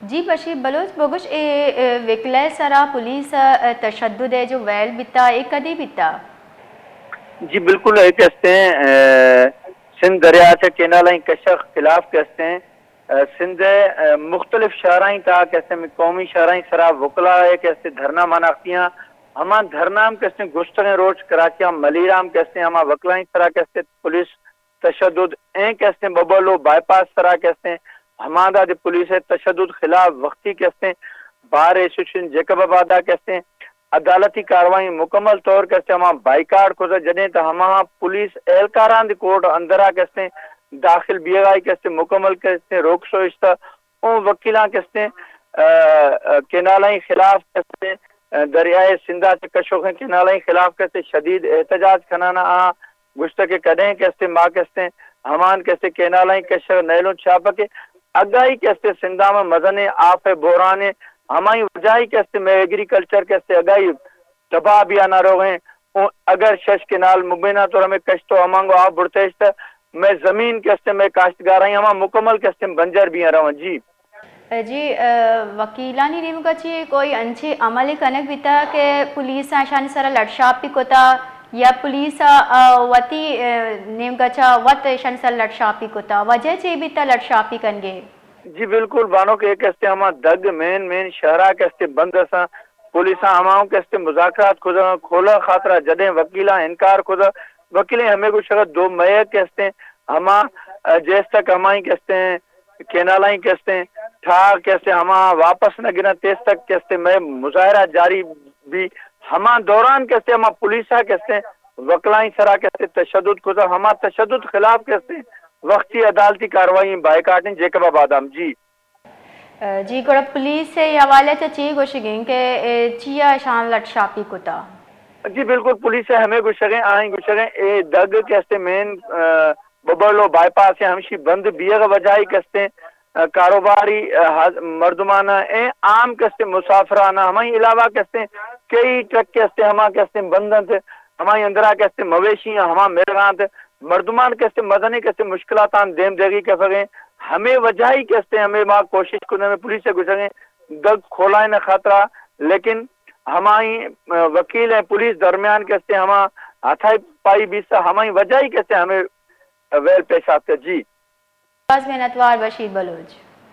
جی بشیر بلوچ بگوش، اے، اے، وکلا ءِ سرا پولیس ءِ، اے، تشدد ءِ جو ویل بیتا، اے کدی بیتا؟ جی بالکل، اے کہ استیں، اے، سندھ دریا چہ کینالانی کشک خلاف کہ استیں، اے، سندھ ءِ، اے، مختلف شہرانی تہا کہ استیں، قومی شہرانی سرا وکلا ءِ کہ استیں دھرنا مناختیاں۔ ہما دھرنا ہم کہ استیں گوشتگیں روچ کراچی ءَ ملیر ءَ ہم کہ استیں ہما وکلانی سرا کہ استیں پولیس تشدد، ایں کہ استیں ببل و بائی پاس سرا کہ استیں ہماندا دے پولیس ءِ تشدد خلاف وقتی کہ استیں بار ایسوسیئیشن جیکب آباد ءَ کہ استیں عدالتی کاروائی مکمل طور کہ استیں ہما بائیکاٹ کتہ، جنیں تہ ہما پولیس اہلکاران دے کورٹ اندرا کہ استیں داخل بیغائی کہ استیں مکمل کہ استیں روک سوئشتہ۔ اوں وکیلاں کہ استیں، اے، اے، کینالانی خلاف کہ استیں، اے، دریائے سندھ ءَ چہ کشوخیں کینالانی خلاف کہ استیں شدید احتجاج کنانا آ گوشتہ کہ کدیں کہ استیں ما کہ استیں ہمان کہ استیں کینالانی کشک نیلوں چھاپہ کہ اگائی کہ استیں سندھ ءَ مزنیں آپ ءِ بحرانے، ہمائی وجہی کہ استیں مئے ایگریکلچر کہ استیں اگائی تباہ بیا نہ روغیں۔ اوں اگر شش کنال مبینہ طور ہمیں کشت و ہمانگو آپ بڑتشت، مئے زمین کہ استیں مئے کاشتگارانی ہما مکمل کہ استیں بنجر بیاں رواں۔ جی۔ جی، اے، وکیلانی نیمگا چی کوئی انچیں عمل کنگ بیتا کہ پولیس اشانی سرا لٹشاپی کتا یا پولیس، اے، وتی، اے، نیمگا چا وت اشانی سرا لٹشاپی کتا؟ وجہ چی بیتا لٹشاپی کنگے؟ جی بالکل بانک، اے کہ استیں ہما دگ مین مین شہرا کہ استیں بند اساں، پولیساں ہماؤں کہ استیں مذاکرات کھدا کھولا خاطرا، جدیں وکیلاں انکار کھدا، وکیلیں ہمیں گوشگا دو مئے کہ استیں ہما، اے، جیس تک ہمائی کہ استیں کینالائیں کہ استیں ٹھاک کہ استیں ہما واپس نہ گرن، تیس تک کہ استیں مئے مظاہرہ جاری بی۔ ہما دوران کہ استیں ہما پولیسا کہ استیں وکلائیں سرا کہ استیں تشدد کھدا، ہما تشدد خلاف کہ استیں وقتی عدالتی کاروائی بائیکاٹیں جیکب آباد ہم۔ جی۔ اے، جی، گڑا پولیس ءِ حوالہ چہ چی گوشگیں کہ، اے، چیا اشان لٹ شاپی کتا؟ جی بالکل، پولیس ءِ ہمے گوشگیں، آہیں گوشگیں اے دگ کہ استیں مین، اے، ببل و بائی پاس ءِ ہمشی بند بیگ ءِ وجہی کہ استیں، اے، کاروباری، اے، ہز-، مردمانا اے عام کہ استیں مسافرانا ہمائی علاوہ کہ استیں کئی ٹرک کہ استیں ہما کہ استیں بند انت، ہمائی اندرا کہ استیں مویشی ہما مرغانت، مردمان کہ استیں مزنیں کہ استیں مشکلاتان دیم دیگی کفگیں۔ ہمے وجہی کہ استیں ہمے ما کوشش کنیں، ہمے پولیس ءَ گوشگیں دگ کھولائیں خاطرا، لیکن ہمائی، اے، وکیل ءُ پولیس درمیان کہ استیں ہما ہتھائی پائی بیسا، ہمائی وجہی کہ استیں ہمے ویل پیش آتکا۔ جی۔ باز منتوار بشیر بلوچ۔